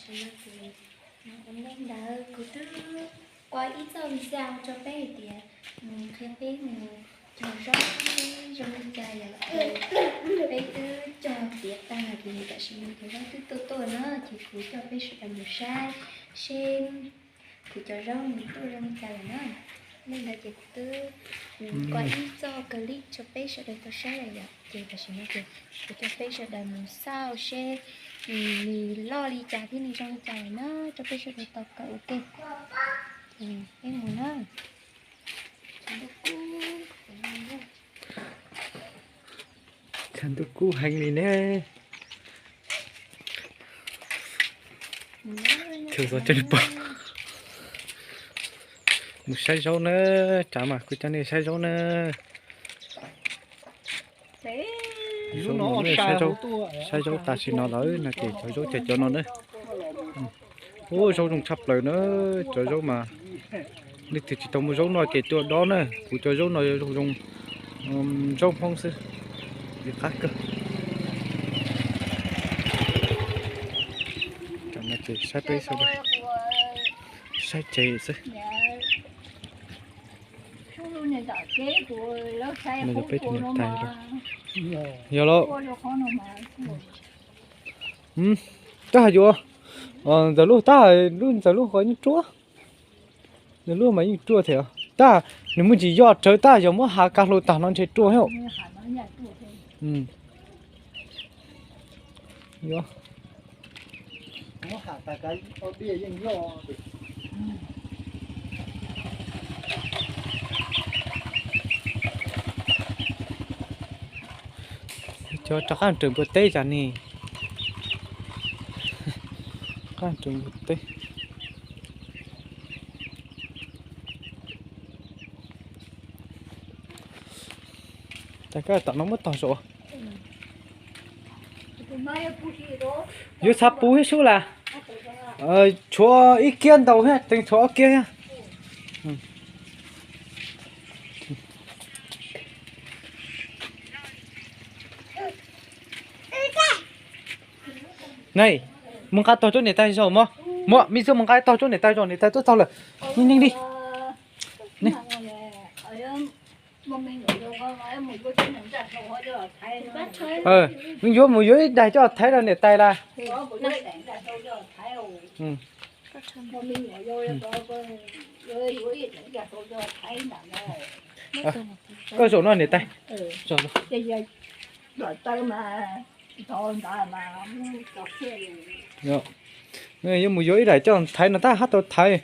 Ua ntej ntawd kuv twb ua ib txoj video rau peb hais tias mus qhia peb mus cog zaub peb zoo li cas yom, ces peb twb cog tiav tag lawm ces tam sim no cov zaub twb tuaj tuaj na, ces kuv coj peb sawv daws mus saib seb kuv cov zaub nws tuaj zoo li cas lawm na. Ua ntej ntawd ces kuv twb ua ib txoj clip rau peb sawv daws tau saib lawm yom, ces tam sim no ces kuv coj peb sawv daws mus xauj seb nws loj li cas thiab nws zoo li cas lawm na, rau peb sawv daws tau kawm ua ke. Ces peb mus na. Tshav ntuj kub heev li ne. Mus saib zaub na, tsam mas kuv coj nej saib zaub na. Saib zaub, saib zaub tam sim no lawm no ces cov zaub ces cov no na. Ub, zaub zoo tshaj plaws na, cov zaub mas leej twg tsis tau muaj zaub noj ces tuaj dob na, kuv cov zaub no zoo zoo, zaub Hmoob xwb, li qab kawg. Tam no ces saib peb sawv daws saib tsev xwb. No yog peb tus niam tais los. Yog los. Koj hais yuav Ntxawm Luj tab, lub Ntxawm Luj qhov yeej ruaj. Ntxawm Luj mas yeej ruaj thiab tab, nws muaj ntsis yoj rawv tab, yog muab hav kav hlau tag no ntshe ruaj thiab. Cov rov qab rau npua teb cas ne. Qab rau npua teb. Tais, koj tom no muab tog saum. Yuav xav puv thiab sub las. Tshuav ib kiab ntau thiab, teev tshuav ob kiab thiab. Nai, mus nqa tog rau niam tais zaum mog. Muam, me txuj mus nqa tog rau niam tais zaum, niam tais tuaj txog lawm. Neeg neeg li. Yuav mus yuav ib daim coj thaiv rau niam tais las. Koj zaum no niam tais. Yuav mus yuav ib daim coj thaiv no tab hab tau thaiv.